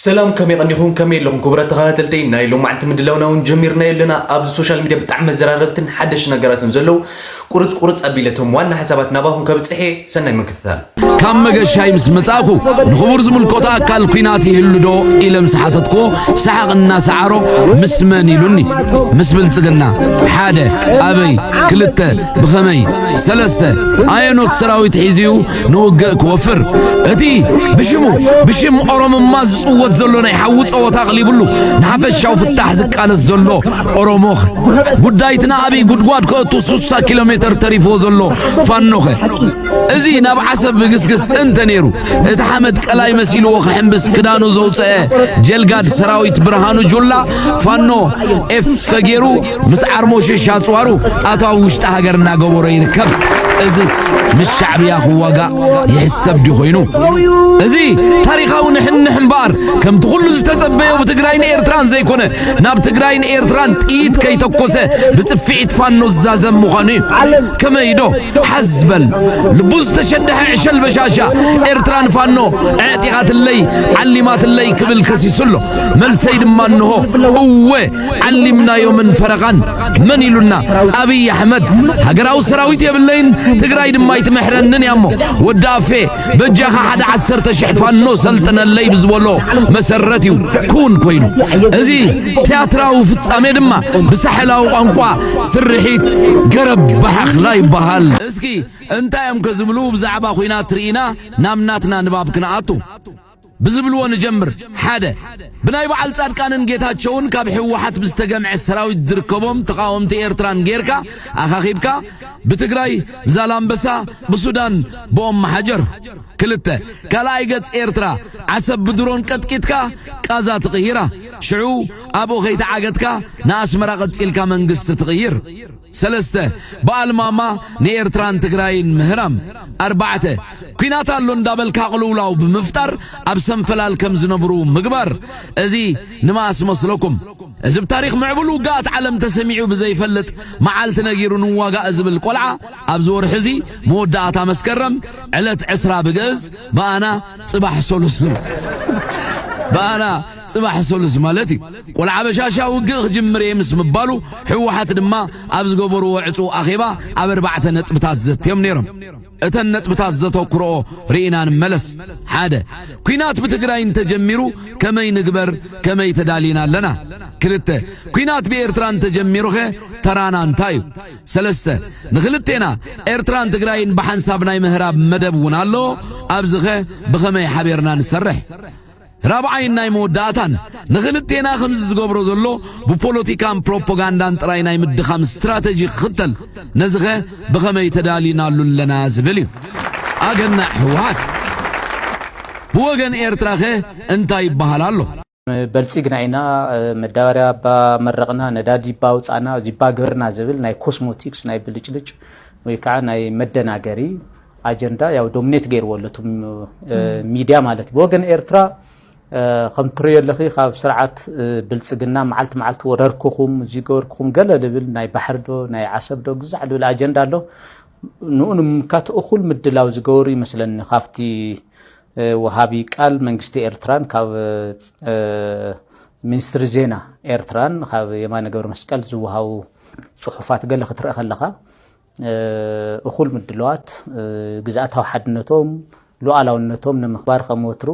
ሰላም፣ ከመይ ቀኒኹም? ከመይ ኣለኹም ክቡራት ተኸታተልተይ? ናይ ሎማዕንቲ ምድላውና እውን ጀሚርናዮ ኣለና። ኣብዚ ሶሻል ሚድያ ብጣዕሚ መዘራረብትን ሓደሽ ነገራትን ዘለዉ ቁርፅ ቁርፅ ኣቢለ እቶም ዋና ሓሳባት ናባኹም ከብፅሕ እየ። ሰናይ ምክትታል። ካብ መገሻይ ምስ መጻእኩ ንኽቡር ዝምልከቶ ኣካል ኲናት ይህሉ ዶ ኢለ ምስ ሓተትኩዎ ሰሓቕ እናሰዓሮ ምስ መን ኢሉኒ። ምስ ብልጽግና። ሓደ፣ ኣበይ? ክልተ፣ ብኸመይ? ሰለስተ፣ ኣየኖት ሰራዊት ሒዙ እዩ ንውግእ ክወፍር? እቲ ብሽሙ ብሽም ኦሮምማ ዝጽወት ዘሎ ናይ ሓዊ ጸወታ ኣቕሊቡሉ ንሓፈሻዊ ፍታሕ ዝቃለስ ዘሎ ኦሮሞኸ? ጉዳይትና ኣብይ ጉድጓድ ከእቱ ሱሳ ኪሎ ሜተር ተሪፍዎ ዘሎ ፋኖኸ? እዚ ናብ ዓሰብ ብግስግስ እንተ ነይሩ፣ እቲ ሓመድ ቀላይ መሲልዎ ክሕምብስ ክዳኑ ዘውፀአ ጀልጋድ ሰራዊት ብርሃኑ ጁላ ፋኖ ኤፍ ፈጌሩ ምስ ዓርሞሽሽ ኣፅዋሩ ኣቶ ኣብ ውሽጢ ሃገር እናገበሮ ይርከብ። እዝስ ምስ ሻዕብያ ክዋጋእ ይሕሰብ ድዩ ኮይኑ? እዚ ታሪኻዊ ንሕንሕ እምበኣር፣ ከምቲ ኩሉ ዝተጸበዮ ብትግራይን ኤርትራን ዘይኮነ፣ ናብ ትግራይን ኤርትራን ጥይት ከይተኮሰ ብጽፍዒት ፋኖ ዝዛዘም ምዃኑ እዩ። ከመይ ዶ? ሓዝ በል። ልቡ ዝተሸድሐ ዕሸል በሻሻ ኤርትራ ንፋኖ ኣዕጢቓትለይ፣ ዓሊማትለይ ክብል ከሲሱ ኣሎ። መልሰይ ድማ እንሆ፣ እወ፣ ዓሊምናዮምን ፈረቓን። መን ኢሉና? ኣብይ ኣሕመድ። ሃገራዊ ሰራዊት የብለይን፣ ትግራይ ድማ ኣይትምሕረንን እያ እሞ፣ ወዲ ኣፌ፣ በጃኻ ሓደ ዓሰርተ ሽሕ ፋኖ ሰልጥነለይ ብዝበሎ መሰረት እዩ ክውን ኮይኑ። እዚ ቲያትራዊ ፍጻሜ ድማ ብሳሕላዊ ቋንቋ ስርሒት ገረብ ባሕኽላ ይበሃል። እስኪ እንታይ እዮም ከዝብሉ ብዛዕባ ኲናት ርኢና ናብ ናትና ንባብ ክንኣቱ? ብዝብልዎ ንጀምር። ሓደ፣ ብናይ በዓል ጻድቃንን ጌታቸውን ካብ ህወሓት ብዝተገምዐ ሰራዊት ዝርከቦም ተቓወምቲ ኤርትራን ጌርካ ኣኻኺብካ፣ ብትግራይ፣ ብዛላምበሳ፣ ብሱዳን፣ ብኦም መሓጀር። ክልተ፣ ካልኣይ ገጽ ኤርትራ፣ ዓሰብ ብድሮን ቀጥቂጥካ ቃዛ ትቕይራ። ሽዑ ኣብኡ ከይተዓገትካ ንኣስመራ ቀጺልካ መንግስቲ ትቕይር። ሰለስተ፣ ብኣልማማ ንኤርትራን ትግራይን ምህራም። ኣርባዕተ፣ ኲናት ኣሎ እንዳበልካ ቅልውላው ብምፍጣር ኣብ ሰንፈላል ከም ዝነብሩ ምግባር። እዚ ንመኣስ መስለኩም? እዚ ብታሪኽ ምዕቡል ውግኣት ዓለም ተሰሚዑ ብዘይፈልጥ መዓልቲ ነጊሩ ንዋጋእ ዝብል ቆልዓ ኣብዚ ወርሒ እዚ መወዳእታ መስከረም ዕለት ዕስራ ብግእዝ ብኣና ጽባሕ ሰሉስ ብኣና ጽባሕ ሰሉስ ማለት እዩ። ቆልዓ በሻሻ ውግእ ክጅምር እየ ምስ ምባሉ ህወሓት ድማ ኣብ ዝገበርዎ ዕጹው ኣኼባ ኣብ ኣርባዕተ ነጥብታት ዘትዮም ነይሮም። እተን ነጥብታት ዘተኩርኦ ርኢና ንመለስ። ሓደ፣ ኲናት ብትግራይ እንተጀሚሩ ከመይ ንግበር፣ ከመይ ተዳሊና ኣለና? ክልተ፣ ኲናት ብኤርትራ እንተጀሚሩኸ ተራና እንታይ እዩ? ሰለስተ፣ ንኽልቴና ኤርትራን ትግራይን ብሓንሳብ ናይ ምህራብ መደብ እውን ኣሎ። ኣብዚኸ ብኸመይ ሓቢርና ንሰርሕ? ራብዓይን ናይ መወዳእታን፣ ንኽልቴና ከምዚ ዝገብሮ ዘሎ ብፖለቲካን ፕሮፓጋንዳን ጥራይ ናይ ምድኻም ስትራተጂ ክኽተል፣ ነዚኸ ብኸመይ ተዳሊናሉ ኣለና ዝብል እዩ። ኣገናዕ ህወሓት። ብወገን ኤርትራኸ እንታይ ይበሃል ኣሎ? በልጺግና ኢና፣ መዳበርያ እባ መረቕና፣ ነዳዲ እባ ኣውጻእና፣ እዚ እባ ግበርና ዝብል ናይ ኮስሞቲክስ፣ ናይ ብልጭልጭ ወይ ከዓ ናይ መደናገሪ ኣጀንዳ ያው ዶሚኔት ገይርዎ ኣሎ እቶም ሚድያ ማለት እዩ። ብወገን ኤርትራ ከም ትርእዮ ኣለኺ ካብ ስርዓት ብልጽግና መዓልቲ መዓልቲ ወረርኩኹም፣ እዚ ገበርኩኹም ገለ ልብል ናይ ባሕሪ ዶ ናይ ዓሰብ ዶ ግዛዕ ልብል ኣጀንዳ ኣሎ። ንኡ ንምምካት እኹል ምድላው ዝገበሩ ይመስለኒ ካብቲ ወሃቢ ቃል መንግስቲ ኤርትራን ካብ ሚኒስትሪ ዜና ኤርትራን ካብ የማነ ገብረመስቀል ዝወሃቡ ጽሑፋት ገለ ክትርኢ ከለኻ እኹል ምድላዋት ግዝኣታዊ ሓድነቶም ሉዓላውነቶም ንምኽባር ከም ወትሩ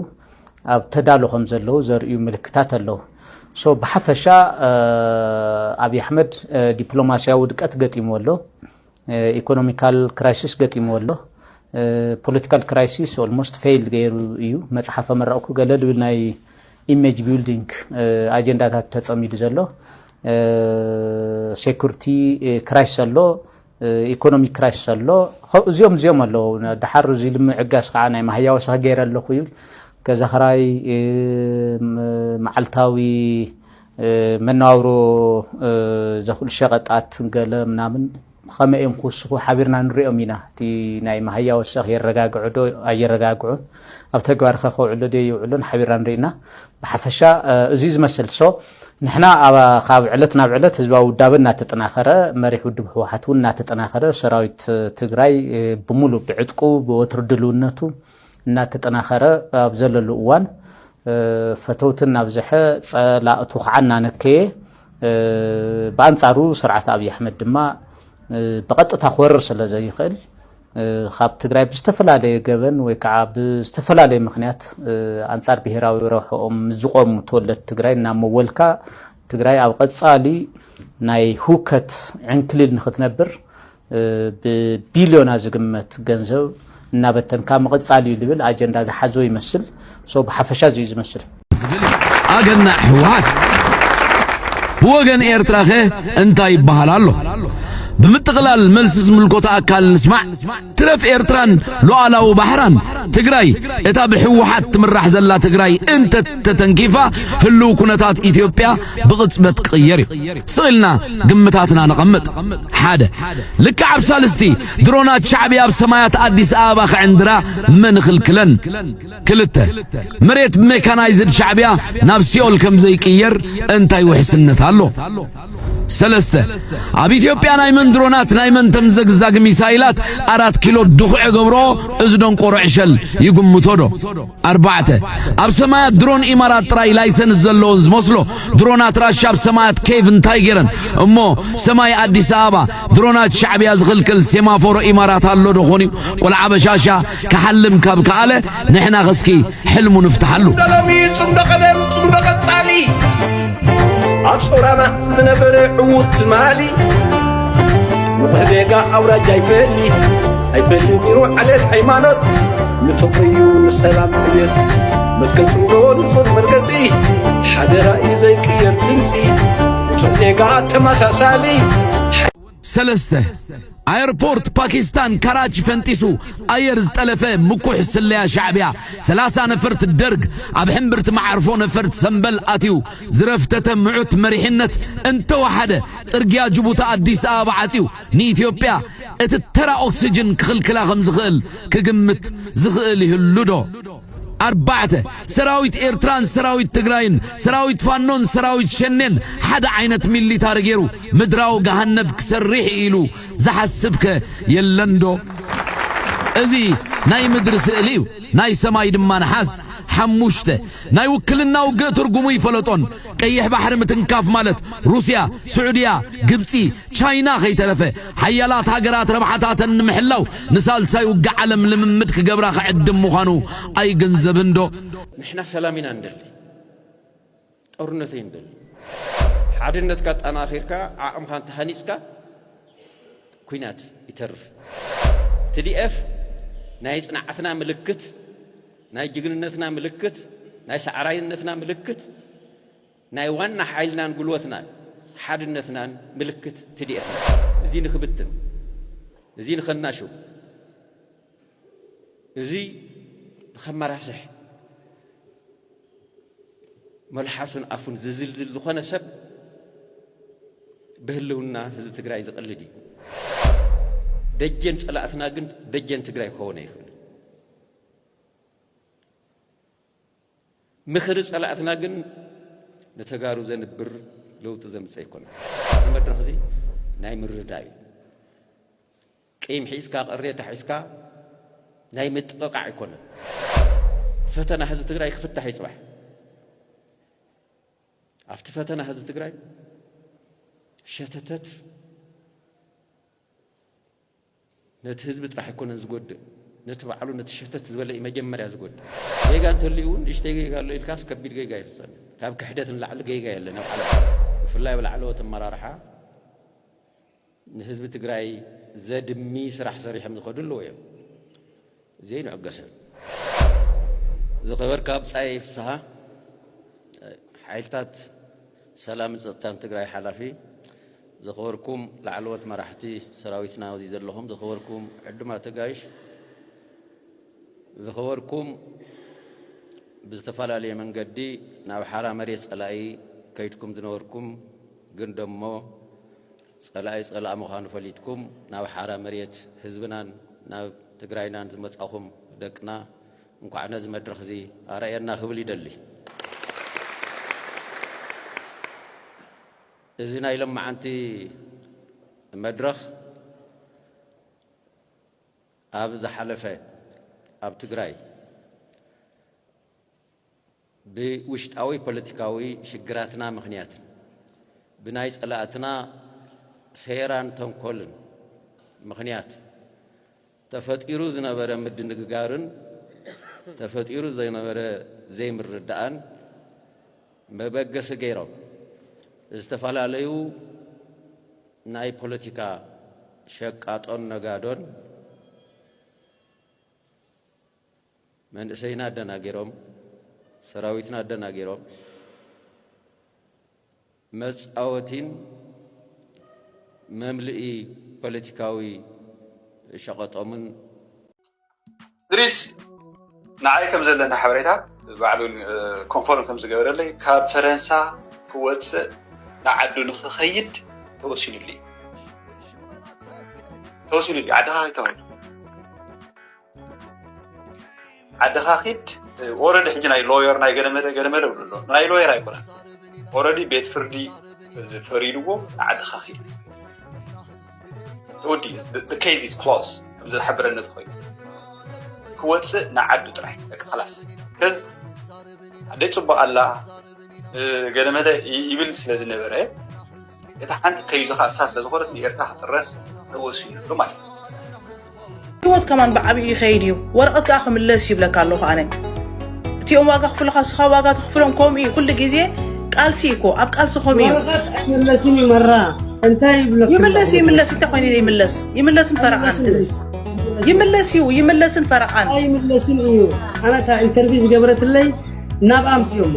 ኣብ ተዳሎ ከም ዘለዉ ዘርእዩ ምልክታት ኣለዉ። ሶ ብሓፈሻ ኣብይ ኣሕመድ ዲፕሎማስያዊ ውድቀት ገጢምዎ ኣሎ። ኢኮኖሚካል ክራይሲስ ገጢምዎ ኣሎ። ፖለቲካል ክራይሲስ ኦልሞስት ፌይል ገይሩ እዩ። መፅሓፈ መረቕኩ ገለ ልብል ናይ ኢሜጅ ቢልዲንግ ኣጀንዳታት ተፀሚዱ ዘሎ። ሴኩሪቲ ክራይሲስ ኣሎ፣ ኢኮኖሚ ክራይሲስ ኣሎ። እዚኦም እዚኦም ኣለዉ። ደሓር እዚ ልምዕጋስ ከዓ ናይ ማህያ ወሰኽ ገይረ ኣለኹ ይብል። ገዛ ክራይ፣ መዓልታዊ መነባብሮ ዘኽእሉ ሸቐጣት ገለ ምናምን ከመይ እዮም ክውስኹ ሓቢርና ንሪኦም ኢና። እቲ ናይ ማህያ ወሰኽ የረጋግዑ ዶ ኣየረጋግዑን፣ ኣብ ተግባር ከ ከውዕሎ ዶ የውዕሎን ሓቢርና ንርኢ ኢና። ብሓፈሻ እዚ ዝመስል ሶ ንሕና ካብ ዕለት ናብ ዕለት ህዝባዊ ውዳበ እናተጠናኸረ መሪሕ ውድብ ህወሓት እውን እናተጠናኸረ ሰራዊት ትግራይ ብሙሉ ብዕጥቁ ብወትሪ ድልውነቱ እናተጠናኸረ ኣብ ዘለሉ እዋን ፈተውቲ እናብዝሐ ጸላእቱ ከዓ እናነከየ፣ ብኣንጻሩ ስርዓት ኣብይ ኣሕመድ ድማ ብቐጥታ ክወርር ስለ ዘይኽእል፣ ካብ ትግራይ ብዝተፈላለየ ገበን ወይ ከዓ ብዝተፈላለየ ምኽንያት ኣንጻር ብሄራዊ ረብሕኦም ዝቖሙ ተወለድቲ ትግራይ እናመወልካ፣ ትግራይ ኣብ ቀጻሊ ናይ ህውከት ዕንክሊል ንኽትነብር ብቢልዮና ዝግመት ገንዘብ እናበተንካ ምቕጻል እዩ ዝብል ኣጀንዳ ዝሓዞ ይመስል። ሶ ብሓፈሻ እዚ እዩ ዝመስል። ዝብል ኣገናዕ ህወሓት። ብወገን ኤርትራኸ እንታይ ይበሃል ኣሎ? ብምጥቕላል መልሲ ዝምልከቶ ኣካል ንስማዕ። ትረፍ ኤርትራን ሉዓላዊ ባሕራን ትግራይ፣ እታ ብህወሓት ትምራሕ ዘላ ትግራይ እንተ ተተንኪፋ ህልው ኩነታት ኢትዮጵያ ብቕጽበት ክቕየር እዩ። ስቕ ኢልና ግምታትና ነቐምጥ። ሓደ፣ ልክዕ ኣብ ሳልስቲ ድሮናት ሻዕብያ ኣብ ሰማያት ኣዲስ ኣበባ ክዕንድራ መን ይኽልክለን? ክልተ፣ መሬት ብሜካናይዝድ ሻዕብያ ናብ ሲኦል ከም ዘይቅየር እንታይ ውሕስነት ኣሎ? ሰለስተ፣ ኣብ ኢትዮጵያ ናይ መን ድሮናት ናይ መን ተምዘግዛግ ሚሳይላት ኣራት ኪሎ ድኹዕ ገብርኦ እዚ ደንቆሮ ዕሸል ይግምቶ ዶ? ኣርባዕተ፣ ኣብ ሰማያት ድሮን ኢማራት ጥራይ ላይሰንስ ዘለዎን ዝመስሎ ድሮናት ራሻ ኣብ ሰማያት ኬቭ እንታይ ገይረን እሞ ሰማይ ኣዲስ ኣበባ ድሮናት ሻዕብያ ዝኽልክል ሴማፎሮ ኢማራት ኣሎ ዶ ኾን እዩ? ቆልዓ በሻሻ ክሓልም ካብ ከኣለ ንሕና ኸስኪ ሕልሙ ንፍትሓሉ። ሎሚ ጽምዶ ቀደም ጽምዶ ቀጻሊ ኣብ ሶራና ዝነበረ ዕዉት ትማሊ ንቑሕ ዜጋ ኣውራጃ ኣይፈሊ ኣይፈልም እዩ ዓሌት ሃይማኖት ንፍቕሪ እዩ ንሰላም ዕብየት መትከል ጽምዶ ንጹር መርገጺ ሓደ ራእይ ዘይቅየር ድምጺ ንጹር ዜጋ ተመሳሳሊ ሰለስተ ኣየርፖርት ፓኪስታን ካራቺ ፈንጢሱ ኣየር ዝጠለፈ ምኩሕ ስለያ ሻዕብያ ሰላሳ ነፈርቲ ደርግ ኣብ ሕምብርቲ መዓርፎ ነፈርቲ ሰምበል ኣትዩ ዝረፍተተ ምዑት መሪሕነት እንተወሓደ ጽርግያ ጅቡቲ ኣዲስ ኣበባ ዓጽዩ ንኢትዮጵያ እቲ ተራ ኦክስጅን ክኽልክላ ከም ዝኽእል ክግምት ዝኽእል ይህሉ ዶ? ኣርባዕተ፣ ሰራዊት ኤርትራን ሰራዊት ትግራይን ሰራዊት ፋኖን ሰራዊት ሸኔን ሓደ ዓይነት ሚሊታሪ ገይሩ ምድራዊ ገሃነብ ክሰርሕ ኢሉ ዝሓስብ ከ የለን ዶ? እዚ ናይ ምድሪ ስእሊ እዩ፣ ናይ ሰማይ ድማ ነሓስ። ሓሙሽተ፣ ናይ ውክልና ውግእ ትርጉሙ ይፈለጦን። ቀይሕ ባሕሪ ምትንካፍ ማለት ሩስያ፣ ስዑድያ፣ ግብጺ፣ ቻይና ከይተረፈ ሓያላት ሃገራት ረብሓታተን ንምሕላው ንሳልሳይ ውግእ ዓለም ልምምድ ክገብራ ክዕድም ምዃኑ ኣይግንዘብን ዶ? ንሕና ሰላም ኢና እንደሊ፣ ጦርነት ኣይንደሊ። ሓድነትካ ኣጠናኺርካ ዓቕምኻ እንተሃኒፅካ ኩናት ይተርፍ። ቲ ዲ ኤፍ ናይ ፅንዓትና ምልክት፣ ናይ ጅግንነትና ምልክት፣ ናይ ሰዓራይነትና ምልክት ናይ ዋና ሓይልናን ጉልበትናን ሓድነትናን ምልክት ቲ ዲ ኤፍ እዚ ንክብትን እዚ ንኸናሹ እዚ ንኸመራስሕ መልሓሱን ኣፉን ዝዝልዝል ዝኾነ ሰብ ብህልውና ህዝቢ ትግራይ ዝቐልድ እዩ። ደጀን ፀላእትና ግን ደጀን ትግራይ ክኸውን ኣይኽእልን። ምኽሪ ጸላእትና ግን ንተጋሩ ዘንብር ለውጢ ዘምጽእ ኣይኮነን። እዚ መድረኽ እዚ ናይ ምርድዳእ እዩ። ቂም ሒዝካ ቅሬታ ሒዝካ ናይ ምጥቕቓዕ ኣይኮነን። ፈተና ህዝቢ ትግራይ ክፍታሕ እዩ ጽባሕ። ኣብቲ ፈተና ህዝቢ ትግራይ ሸተተት ነቲ ህዝቢ ጥራሕ ኣይኮነን ዝጎድእ፣ ነቲ ባዕሉ ነቲ ሸተት ዝበለ እዩ መጀመርያ ዝጎድእ። ጌጋ እንተልዩ እውን ንእሽተይ ጌጋ ኣሎ ኢልካስ ከቢድ ጌጋ ይፍጸም እዩ። ካብ ክሕደት ንላዕሊ ጌጋ የለን ኣብ ዓለም። ብፍላይ ኣብ ላዕለዎት ኣመራርሓ ንህዝቢ ትግራይ ዘድሚ ስራሕ ሰሪሖም ዝኸዱ ኣለዉ እዮም። እዚ ኣይንዕገሰን። ዝኸበርካ ብጻይ ፍስሃ፣ ሓይልታት ሰላምን ጸጥታን ትግራይ ሓላፊ፣ ዝኸበርኩም ላዕለዎት መራሕቲ ሰራዊትና ኣብዚ ዘለኹም፣ ዝኸበርኩም ዕዱማት ኣጋይሽ፣ ዝኸበርኩም ብዝተፈላለየ መንገዲ ናብ ሓራ መሬት ጸላኢ ከይድኩም ዝነበርኩም ግን ደሞ ጸላኢ ጸላኢ ምዃኑ ፈሊጥኩም ናብ ሓራ መሬት ህዝብናን ናብ ትግራይናን ዝመጻኹም ደቅና እንኳዕ ነዚ መድረኽ እዚ ኣረኣየና ክብል ይደሊ። እዚ ናይ ሎማዓንቲ መድረኽ ኣብ ዝሓለፈ ኣብ ትግራይ ብውሽጣዊ ፖለቲካዊ ሽግራትና ምኽንያትን ብናይ ጸላእትና ሴራን ተንኮልን ምኽንያት ተፈጢሩ ዝነበረ ምድንግጋርን ተፈጢሩ ዝነበረ ዘይምርድኣን መበገሲ ገይሮም ዝተፈላለዩ ናይ ፖለቲካ ሸቃጦን ነጋዶን መንእሰይና ኣደናጊሮም፣ ሰራዊትና ኣደናጊሮም፣ መጻወቲን መምልኢ ፖለቲካዊ ሸቐጦምን። እድሪስ ንዓይ ከም ዘለና ሓበሬታ ባዕሉ ኮንፎርም ከም ዝገበረለይ ካብ ፈረንሳ ክወፅእ ንዓዱ ንክኸይድ ተወሲኑሉ እዩ። ተወሲኑሉ እዩ። ዓድኻ ተባሂሉ ዓድኻ ኪድ ኦረዲ ሕጂ ናይ ሎየር ናይ ገለመለ ገለመለ ብሉ ኣሎ ናይ ሎየር ኣይኮነን ኦረዲ ቤት ፍርዲ ፈሪድዎ ንዓድኻ ኪድ ተወዲ case is close ከም ዝሓበረነት ኮይኑ ክወፅእ ንዓዱ ጥራሕ በቃ ላስ ከዚ ኣደይ ፅቡቅ ኣላ ገለመለ ይብል ስለ ዝነበረ እታ ሓንቲ ከይዙ ከኣ እሳ ስለ ዝኾነት ንኤርትራ ክጥረስ ተወሲኑሉ ማለት እዩ። ህይወት ከማን ብዓብዩ ይኸይድ እዩ። ወረቐት ከኣ ክምለስ ይብለካ ኣለኹ ኣነ። እቲኦም ዋጋ ክፍሉኻ ንስኻ ዋጋ ተኽፍሎም ከምኡ እዩ ኩሉ ግዜ ቃልሲ እኮ ኣብ ቃልሲ ከምኡ እዩ። ወረቐት ኣይምለስን እዩ መራ እንታይ ይብለካ ይምለስ ይምለስ እንታይ ኮይኑ ይምለስ ይምለስን ፈረቓን ይምለስ እዩ ይምለስን ፈረቓን ኣይምለስን እዩ። ኣነ እታ ኢንተርቪው ዝገበረትለይ ናብ ኣምፅኦሞ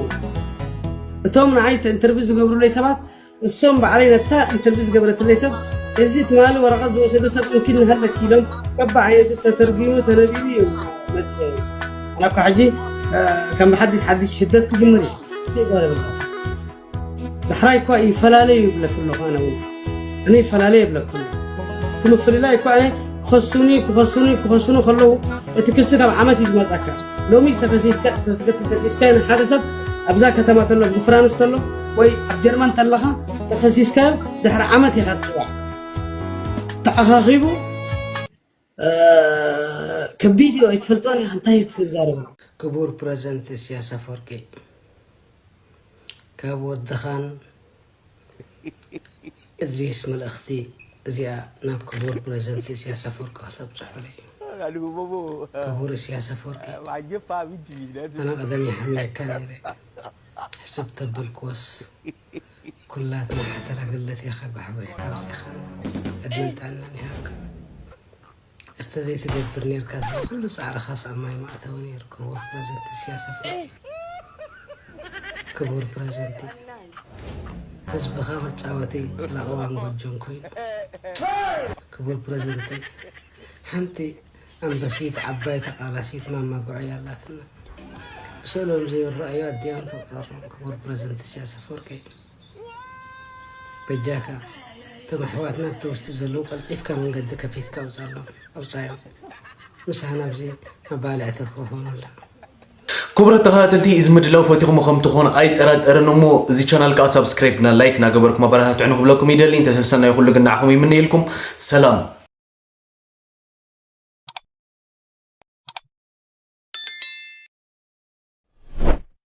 እቶም ንዓይ ኢንተርቪው ዝገብሩለይ ሰባት እሶም ባዕለይ ነታ ኢንተርቪው ዝገበረትለይ ሰብ እዚ ትማሊ ወረቐት ዝወሰደ ሰብ እንኪ ንሃለኪ ኢሎም በቢ ዓይነት ተተርጒሙ ተነቢቡ እዩ መፅእ ኣነ እኳ ሕጂ ከም ብሓዲስ ሓዲስ ሽደት ክጅምር እዩ ይዛረብ ዳሕራይ እኳ ይፈላለዩ ይብለኩ ኣለኹ ኣነ እውን ኣነ ይፈላለዩ ይብለኩ እቲ ምፍልላይ እኳ ኣነ ክኸሱኒ ክኸሱኒ ክኸሱኒ ከለዉ እቲ ክሲ ካብ ዓመት እዩ ዝመፀካ ሎሚ ተከሲስካ ንሓደ ሰብ ኣብዛ ከተማ ተሎ ኣብዚ ፍራንስ ተሎ ወይ ኣብ ጀርመን ተለኻ ተኸሲስካ ድሕሪ ዓመት ኢኻ ትፅዋዕ ተኣኻኺቡ ከቢድ እዩ ኣይትፈልጦን ኢኻ እንታይ ትዛረብ ክቡር ፕረዘንት እስያስ ኣፈወርቂ ካብ ወድኻን እድሪስ መልእኽቲ እዚኣ ናብ ክቡር ፕረዚደንት ኢሳያስ ኣፈወርቂ ከተብፅሑሉ እዩ። ክቡር ኢሳያስ ኣፈወርቂ፣ ኣነ ቀደም ይሕምየካ ነይረ። ሕስብ ተበልክዎስ ኩላትና ሓተራ ገለት ኢኻ ጓሕ ብሪሕካ ኣምፂእኻና። ዕድመን ጥዕናን ይሃብካ። እስተ ዘይትገብር ኔርካ እዚ ኩሉ ጻዕርኻስ ኣብ ማይ ምኣተወ ኔሩ ክቡር ፕረዚደንት ኢሳያስ ኣፈወርቂ። ክቡር ፕረዚደንት ህዝብኻ መጻወቲ ለቕዋን ጎጆን ኮይኑ። ክቡር ፕረዚደንት ሓንቲ ኣንበሲት ዓባይ ተቓላሲት ማማ ጉዕያ ኣላትና። ብስእሎም ዘይረኣዩ ኣዲኦም ተቑጸሮም ክቡር ፕረዚደንት ኢሳያስ ኣፈወርቂ። በጃካ እቶም ኣሕዋትና እቲ ውሽጢ ዘለዉ ቀልጢፍካ መንገዲ ከፊትካ ኣውፅኣሎም ኣውፃዮም ምሳና ኣብዚ መባልዕቲ ክኾኑ ኣላ። ክቡራት ተኸታተልቲ እዚ ምድላው ፈቲኹሞ ከም ትኾኑ ኣይጠራጠርን እሞ እዚ ቻናል ከዓ ሳብስክራይብ እና ላይክ እናገበርኩም ኣበረታትዑኒ ክብለኩም ይደሊ እንተሰሰናይ ኩሉ ግን ንዓኹም ይምነየልኩም ሰላም